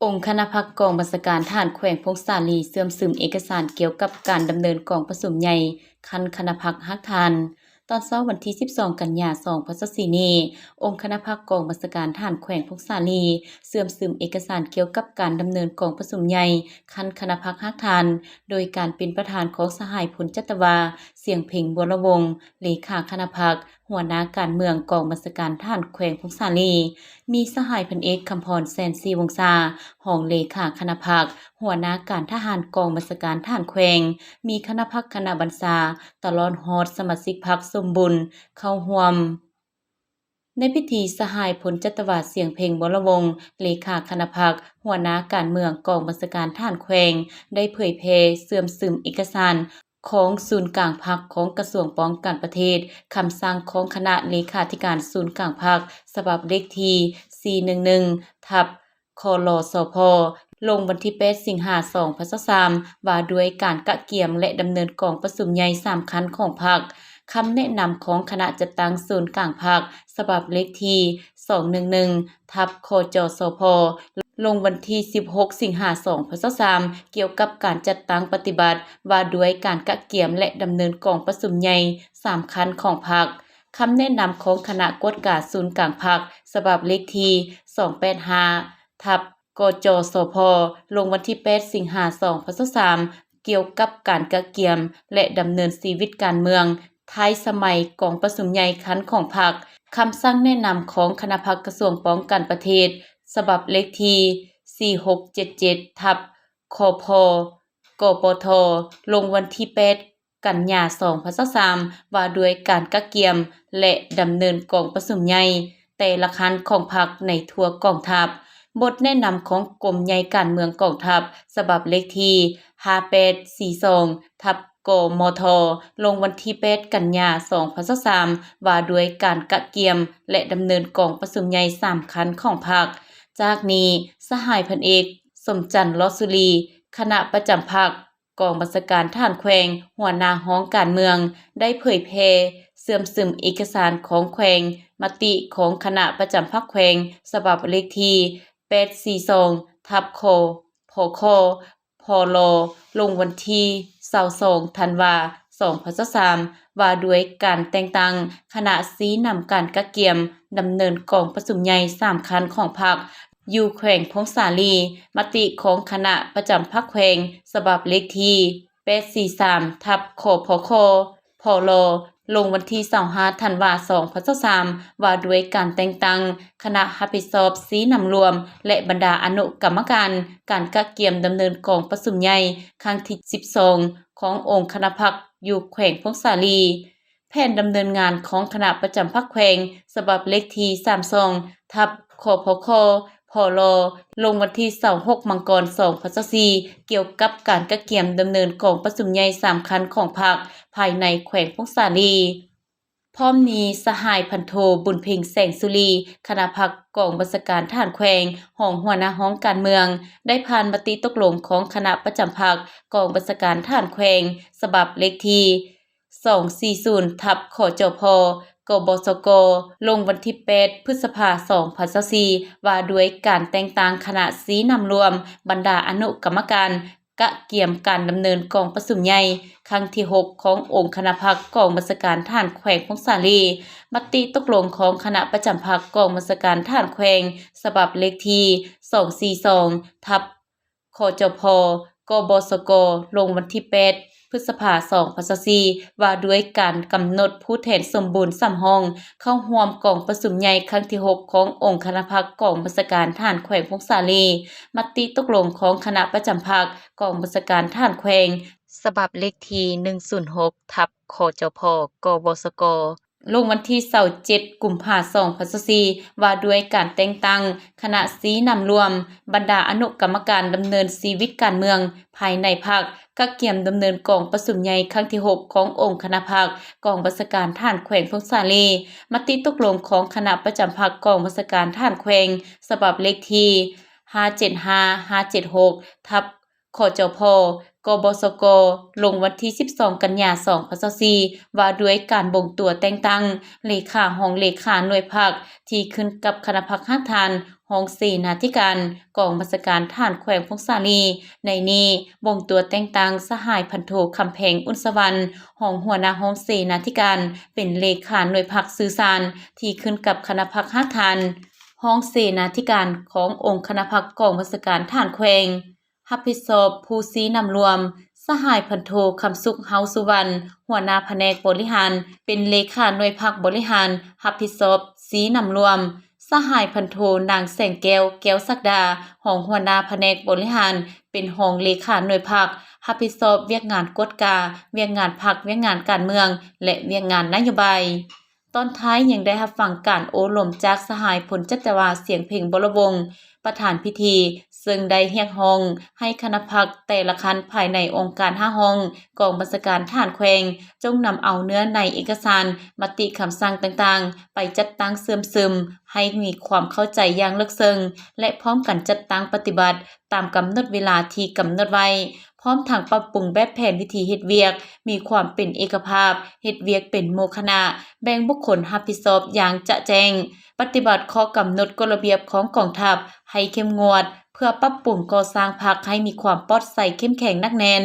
ອົງຄະນະພັກກອງບັນຊາການທະຫານແຂວງຜົ້ງສາລີ ເຊື່ອມຊຶມເອກະສານກ່ຽວກັບການດຳເນີນກອງປະຊຸມໃຫຍ່ຂັ້ນຄະນະພັກຮາກຖານ. ຕອນເຊົ້າວັນທີສິບສອງ ກັນຍາ ສອງພັນຊາວສີ່ນີ້, ອົງຄະນະພັກກອງບັນຊາການທະຫານແຂວງຜົ້ງສາລີ ເຊື່ອມຊຶມເອກະສານກ່ຽວກັບການດຳເນີນກອງປະຊຸມໃຫຍ່ຂັ້ນຄະນະພັກຮາກຖານ ໂດຍການເປັນປະທານຂອງສະຫາຍ ພົນຈັດຕະວາ ສຽງເພັງ ບົວລະວົງ ເລຂາຄະນະພັກ, ຫົວໜ້າການເມືອງກອງບັນຊາການທະຫານແຂວງຜົ້ງສາລີ, ມີສະຫາຍ ພັນເອກ ຄຳພອນ ແສນສີວົງສາ ຮອງເລຂາຄະນະພັກ, ຫົວໜ້າການທະຫານກອງບັນຊາການທະຫານແຂວງ, ມີຄະນະພັກຄະນະບັນຊາ ຕະຫຼອດຮອດສະມາຊິກພັກສົມບູນເຂົ້າຮ່ວມ. ໃນພິທີ, ສະຫາຍ ພົນຈັດຕະວາ ສຽງເພັງ ບົວລະວົງ ເລຂາຄະນະພັກ, ຫົວໜ້າການເມືອງກອງບັນຊາການທະຫານແຂວງ ໄດ້ເຜີຍແຜ່ເຊື່ອມຊຶມເອກະສານຂອງສູນກາງພັກຂອງກະຊວງປ້ອງກັນປະເທດ, ຄຳສັ່ງຂອງຄະນະເລຂາທິການສູນກາງພັກ ສະບັບເລກທີ ສີ່ໜຶ່ງໜຶ່ງ ທັບ ຄລສພ ລົງວັນທີແປດ ສິງຫາ ສອງພັນຊາວສາມ ວ່າດ້ວຍການກະກຽມ ແລະ ດຳເນີນກອງປະຊຸມໃຫຍ່ສາມຂັ້ນຂອງພັກ, ຄຳແນະນຳຂອງຄະນະຈັດຕັ້ງສູນກາງພັກ ສະບັບເລກທີ ສອງໜຶ່ງໜຶ່ງ ທັບ ຄຈສພ ລົງວັນທີສິບຫົກ ສິງຫາ ສອງພັນຊາວສາມ ກ່ຽວກັບການຈັດຕັ້ງປະຕິບັດ ວ່າດ້ວຍການກະກຽມ ແລະ ດຳເນີນກອງປະຊຸມໃຫຍ່ສາມຂັ້ນຂອງພັກ, ຄຳແນະນຳຂອງຄະນະກວດກາສູນກາງພັກ ສະບັບເລກທີ ສອງແປດຫ້າ ທັບ ກຈສພ ລົງວັນທີແປດ ສິງຫາ ສອງພັນຊາວສາມ ກ່ຽວກັບການກະກຽມ ແລະ ດຳເນີນຊີວິດການເມືອງທ້າຍສະໄໝກອງປະຊຸມໃຫຍ່ຂັ້ນຂອງພັກ, ຄຳສັ່ງແນະນຳຂອງຄະນະພັກກະຊວງປ້ອງກັນປະເທດ ສະບັບເລກທີ ສີ່ຫົກເຈັດເຈັດ ທັບ ຄພ ກປທ ລົງວັນທີແປດ ກັນຍາ ສອງພັນຊາວສາມ ວ່າດ້ວຍການກະກຽມ ແລະ ດຳເນີນກອງປະຊຸມໃຫຍ່ແຕ່ລະຂັ້ນຂອງພັກໃນທົ່ວກອງທັບ, ບົດແນະນຳຂອງກົມໃຫຍ່ການເມືອງກອງທັບ ສະບັບເລກທີ ຫ້າແປດສີ່ສອງ ທັບ ກມທ ລົງວັນທີແປດ ກັນຍາ ສອງພັນຊາວສາມ ວ່າດ້ວຍການກະກຽມ ແລະ ດຳເນີນກອງປະຊຸມໃຫຍ່ສາມຂັ້ນຂອງພັກ. ຈາກນີ້, ສະຫາຍ ພັນເອກ ສົມຈັນ ຫຼອດສຸລີ ຄະນະປະຈຳພັກ ກອງບັນຊາການທະຫານແຂວງ, ຫົວໜ້າຫ້ອງການເມືອງ ໄດ້ເຜີຍແຜ່ເຊື່ອມຊຶມເອກະສານຂອງແຂວງ, ມະຕິຂອງຄະນະປະຈຳພັກແຂວງ ສະບັບເລກທີ ແປດສີ່ສອງ ທັບ ຄພຄ ພລ ລົງວັນທີຊາວສອງ ທັນວາ ສອງພັນຊາວສາມ ວ່າດ້ວຍການແຕ່ງຕັ້ງຄະນະຊີ້ນຳການກະກຽມດຳເນີນກອງປະຊຸມໃຫຍ່ສາມຂັ້ນຂອງພັກ ຢູ່ແຂວງຜົ້ງສາລີ, ມະຕິຂອງຄະນະປະຈຳພັກແຂວງ ສະບັບເລກທີ ແປດສີ່ສາມ ທັບ ຄພຄ ພລ ລົງວັນທີຊາວຫ້າ ທັນວາ ສອງພັນຊາວສາມ ວ່າດ້ວຍການແຕ່ງຕັ້ງຄະນະຮັບຜິດຊອບຊີ້ນຳລວມ ແລະ ບັນດາອະນຸກຳມະການ ການກະກຽມດຳເນີນກອງປະຊຸມໃຫຍ່ຄັ້ງທີສິບສອງ ຂອງອົງຄະນະພັກຢູ່ແຂວງຜົ້ງສາລີ. ແຜນດຳເນີນງານຂອງຄະນະປະຈຳພັກແຂວງ ສະບັບເລກທີສາມສອງ ທັບ ຄພຄ ພລ ລົງວັນທີຊາວຫົກ ມັງກອນ ສອງພັນຊາວສີ່ ກ່ຽວກັບການກະກຽມດຳເນີນກອງປະຊຸມໃຫຍ່ສາມຂັ້ນຂອງພັກພາຍໃນແຂວງຜົ້ງສາລີ. ພ້ອມນີ້, ສະຫາຍ ພັນໂທ ບຸນເພັງ ແສງສຸລີ ຄະນະພັກກອງບັນຊາການທະຫານແຂວງ, ຮອງຫົວໜ້າຫ້ອງການເມືອງ ໄດ້ຜ່ານມະຕິຕົກລົງຂອງຄະນະປະຈຳພັກກອງບັນຊາການທະຫານແຂວງ ສະບັບເລກທີ ສອງສີ່ສູນ ທັບ ຄຈພ ກບສກ ລົງວັນທີແປດ ພຶດສະພາ ສອງພັນຊາວສີ່ ວ່າດ້ວຍການແຕ່ງຕັ້ງຄະນະຊີ້ນຳລວມບັນດາອະນຸກຳມະການກະກຽມການດຳເນີນກອງປະຊຸມໃຫຍ່ຄັ້ງທີຫົກ ຂອງອົງຄະນະພັກກອງບັນຊາການທະຫານແຂວງຜົ້ງສາລີ, ມະຕິຕົກລົງຂອງຄະນະປະຈຳພັກກອງບັນຊາການທະຫານແຂວງ ສະບັບເລກທີ ສອງສີ່ສອງ ທັບ ຄຈພ ກບສກ ລົງວັນທີແປດ ພຶດສະພາ ສອງພັນຊາວສີ່ ວ່າດ້ວຍການກຳນົດຜູ້ແທນສົມບູນສຳຮອງເຂົ້າຮ່ວມກອງປະຊຸມໃຫຍ່ຄັ້ງທີຫົກ ຂອງອົງຄະນະພັກກອງບັນຊາການທະຫານແຂວງຜົ້ງສາລີ, ມະຕິຕົກລົງຂອງຄະນະປະຈຳພັກກອງບັນຊາການທະຫານແຂວງ ສະບັບເລກທີ ໜຶ່ງສູນຫົກ ທັບ ຄຈພ ກບສກ ລົງວັນທີຊາວເຈັດ ກຸມພາ ສອງພັນຊາວສີ່ ວ່າດ້ວຍການແຕ່ງຕັ້ງຄະນະຊີ້ນຳລວມບັນດາອະນຸກຳມະການດຳເນີນຊີວິດການເມືອງພາຍໃນພັກ, ກະກຽມດຳເນີນກອງປະຊຸມໃຫຍ່ຄັ້ງທີຫົກ ຂອງອົງຄະນະພັກກອງບັນຊາການທະຫານແຂວງຜົ້ງສາລີ, ມະຕິຕົກລົງຂອງຄະນະປະຈຳພັກກອງບັນຊາການທະຫານແຂວງ ສະບັບເລກທີ ຫ້າເຈັດຫ້າ ຫ້າເຈັດຫົກ ທັບ ຄຈພ ກບສກ ລົງວັນທີສິບສອງ ກັນຍາ ສອງພັນຊາວສີ່ ວ່າດ້ວຍການບົ່ງຕົວແຕ່ງຕັ້ງເລຂາ, ຮອງເລຂາໜ່ວຍພັກທີ່ຂຶ້ນກັບຄະນະພັກຮາກຖານ ຮອງເສນາທິການກອງບັນຊາການທະຫານແຂວງຜົ້ງສາລີ. ໃນນີ້ບົ່ງຕົວແຕ່ງຕັ້ງສະຫາຍພັນໂທ ຄຳແພງ ອຸ່ນສະຫວັນ ຮອງຫົວໜ້າຫ້ອງເສນາທິການ ເປັນເລຂາໜ່ວຍພັກສື່ສານ ທີ່ຂຶ້ນກັບຄະນະພັກຮາກຖານ ຮອງເສນາທິການຂອງອົງຄະນະພັກກອງບັນຊາການທະຫານແຂວງ ຮັບຜິດຊອບຜູ້ຊີ້ນຳລວມ, ສະຫາຍພັນໂທ ຄຳສຸກ ເຮົາສຸວັນ ຫົວໜ້າພະແນກບໍລິຫານ ເປັນເລຂາໜ່ວຍພັກບໍລິຫານ ຮັບຜິດຊອບຊີ້ນຳລວມ, ສະຫາຍພັນໂທ ນາງ ແສງແກ້ວ ແກ້ວສັກດາ ຮອງຫົວໜ້າພະແນກບໍລິຫານ ເປັນຮອງເລຂາໜ່ວຍພັກ ຮັບຜິດຊອບວຽກງານກວດກາ, ວຽກງານພັກ, ວຽກງານການເມືອງ ແລະ ວຽກງານນະໂຍບາຍ. ຕອນທ້າຍຍັງໄດ້ຮັບຟັງການໂອ້ລົມຈາກສະຫາຍ ພົນຈັດຕະວາ ສຽງເພັງ ວໍລະວົງ ປະທານພິທີ, ເຊິ່ງໄດ້ຮຽກຮ້ອງໃຫ້ຄະນະພັກແຕ່ລະຂັ້ນພາຍໃນອົງການຫ້າຫ້ອງກອງບັນຊາການທະຫານແຂວງ ຈົ່ງນຳເອົາເນື້ອໃນເອກະສານ, ມະຕິຄຳສັ່ງຕ່າງໆ ໄປຈັດຕັ້ງເຊື່ອມຊຶມໃຫ້ມີຄວາມເຂົ້າໃຈຢ່າງເລິກເຊິ່ງ ແລະ ພ້ອມກັນຈັດຕັ້ງປະຕິບັດຕາມກຳນົດເວລາທີ່ກຳນົດໄວ້, ພ້ອມທັງປັບປຸງແບບແຜນວິທີເຮັດວຽກ ມີຄວາມເປັນເອກະພາບ, ເຮັດວຽກເປັນໂມຄະນະ, ແບ່ງບຸກຄົນຮັບຜິດຊອບຢ່າງຈະແຈ້ງ, ປະຕິບັດຂໍ້ກຳນົດກົດລະບຽບຂອງກອງທັບໃຫ້ເຂັ້ມງວດ ເພື່ອປັບປຸງກໍ່ສ້າງພັກໃຫ້ມີຄວາມປອດໃສເຂັ້ມແຂງໜັກແໜ້ນ.